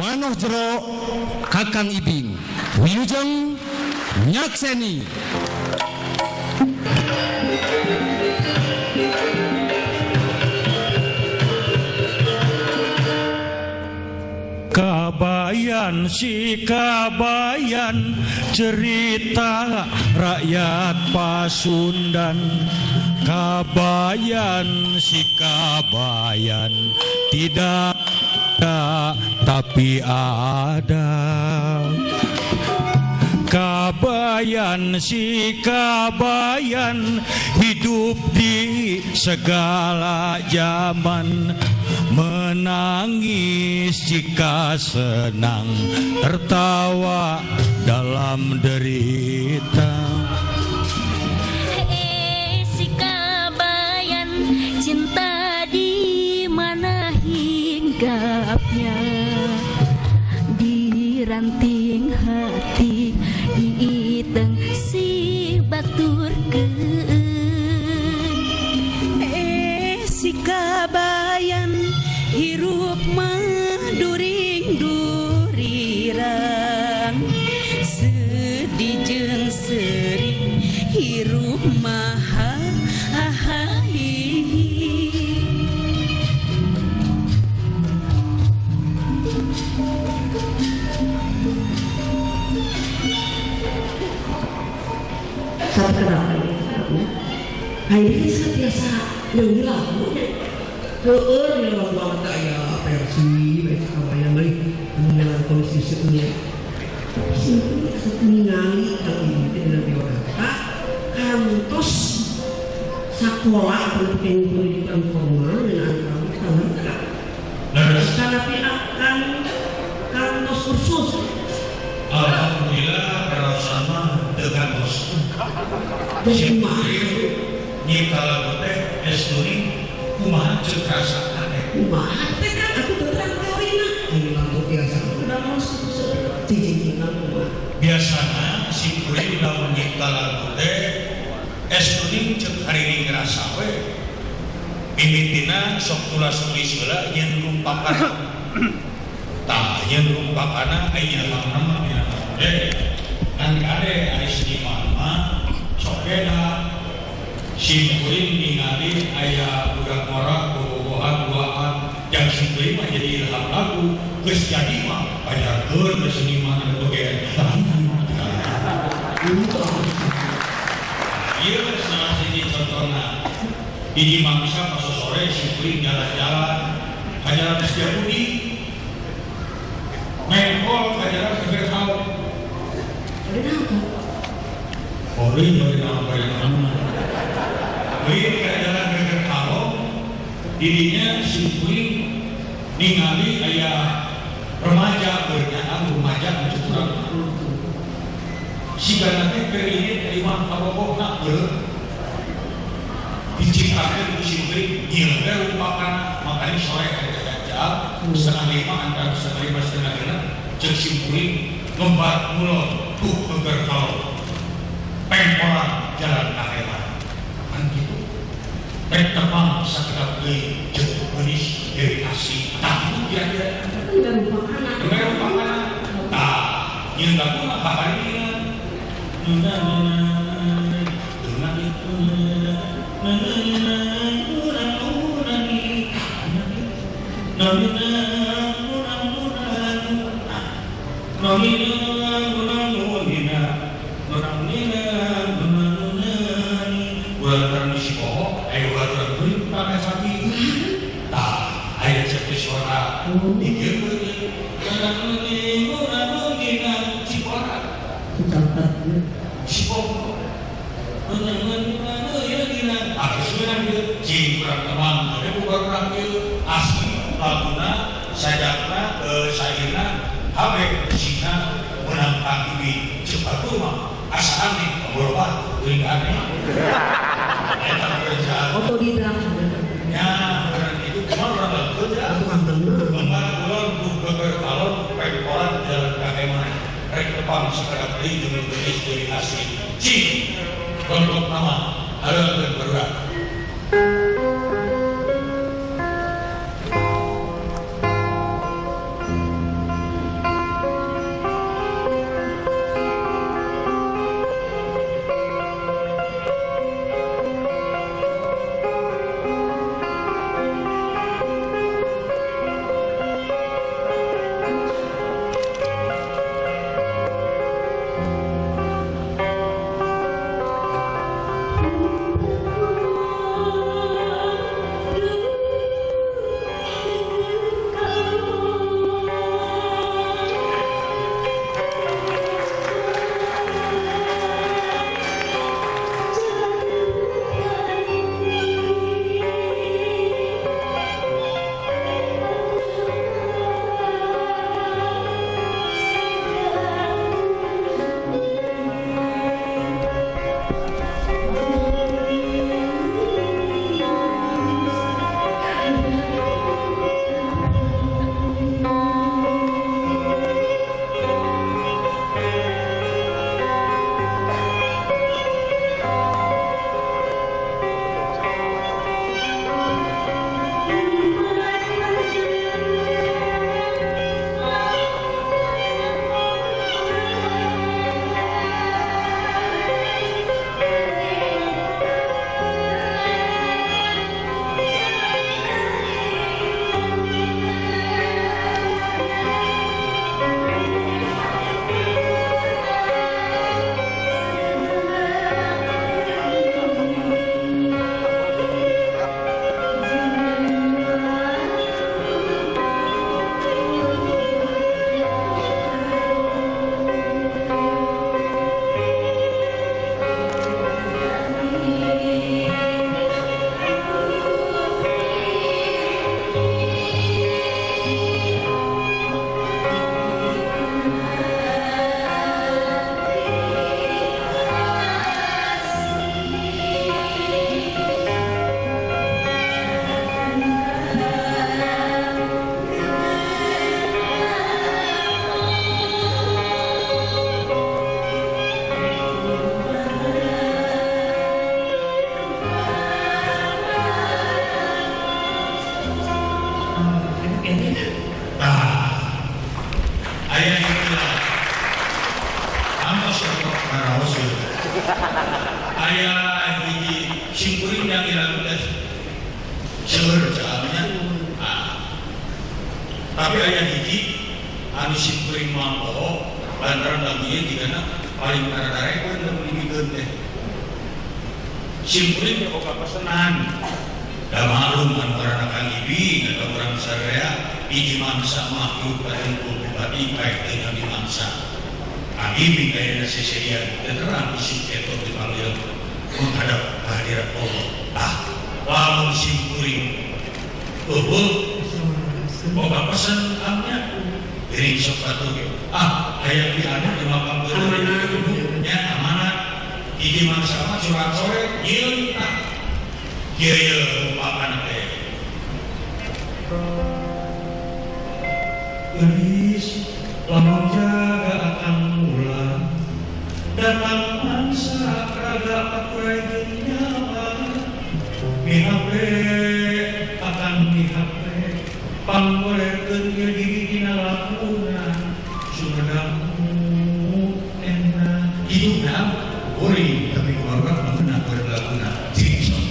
Wanoh Jero Kakang Ibing. Wilujeng nyakseni. Kabayan si kabayan cerita rakyat Pasundan. Kabayan si kabayan tidak ada tapi ada. Kabayan si kabayan hidup di segala zaman. Menangis jika senang, tertawa dalam derita. Si kabayan cinta di mana hinggapnya, di ranting hati diiteng si baturkeun. Si kabayan hirup mah during durirang, sedih jeung sering hirup mah Ini biasa nyanyi lagu. Heeh, di lagu banget aya versi versi kabayan deui anu melankolis diseunya. Simpen asup ningali kang ieu teh dina biodata kantos sakola pendidikan formal dina antara tangga. Tapi akan kantos kursus. Alhamdulillah perasaan mah teu kantos. Nyipta lagu teh es tuning kumaha ceuk rasana teh kumaha teh kan aku teu terang teorina aya lagu biasa udah cicing-cicing kumaha biasana si kuring lamun nyipta lagu teh es tuning ceuk hariring rasa we mimitina sok tulas tulis heula nyeun rumpakana tah nyeun rumpakana aya mah dina teh kan kade ari seniman mah sok beda. Simkuring ningali aya budak ngora bobogohan duaan yang simkuring mah jadi ilham lagu geus jadi mah pajarkeun ke seniman anu bagian. Ieu salah siji contohna. Hiji mangsa pas sore simkuring jalan-jalan ka jalan Setiabudi mengkol ka jalan Gegerhaung. Ada apa? Ori bari nama. Beuit ka jalan Gegerhaung didinya simkuring ningali aya remaja bernyaang remaja anu kurang. Sigana teh keur ini dari imah kabogohna beureum. Diciptakeun ku simkuring nyeun we rumpakana makanya sore aya jam 4:30 antara 4:30 5:30 ceuk simkuring ngembat ngulon tuh Gegerhaung. Pengkolan jalan kaheman kan gitu rek tepang sakedap deui jeung geulis deui asih tah itu kira-kira rumpakana tah nyeun lagu mah babarian Otodidak. Ya, itu cuma orang kerja. Rek tepang sekedap deui jeung geulis deui asih. Cing kelompok nama hareun bergerak. Aya hiji simkuring yang lagu teh seueur jalmanya. Tapi aya hiji anu simkuring moal poho lantaran lagu ieu jigana paling karadarekeun lamun dibikeun teh. Simkuring teh boga pesenan. Da maklum anu ngaranna Kang Ibing atau urang sararea hiji mangsa mah hirup kadengkul pribadi paeh teu di mangsa. Kang Ibing aya seserian teu terang isuk eta dipanggil menghadap kehadirat Allah. Ah, lamun simkuring eueuh boga pesen amnya geuning sok atuh. Ah, hayang di anu di makam nya amanat hiji mangsa mah surat sore yeun tah. Ieu ieu umpamana teh. Geulis lamun jaga akan ulang datang mangsa raga pakuraigeun nyawa mihape akan mihape panggolerkeun ieu diri dina lakuna sumedangmu enak hidupna kuring tapi kumaha mengenah berlakuna cing sok.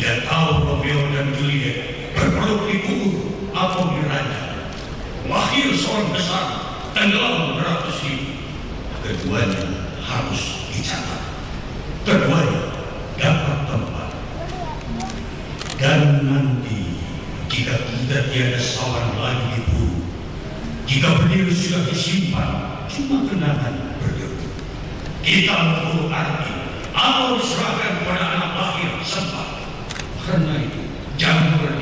Tidak tahu Romeo dan Juliet berpeluk di kubur atau di ranjang. Lahir seorang besar, tenggelam beratus ribu. Keduanya harus dicatat. Keduanya dapat tempat. Dan nanti, jika kita tiada sawan lagi diburu, jika berdiri sudah disimpan, cuma kenangan berdebu. Kita memburu arti atau diserahkan kepada anak lahir sempat. Karena itu, jangan berdebu.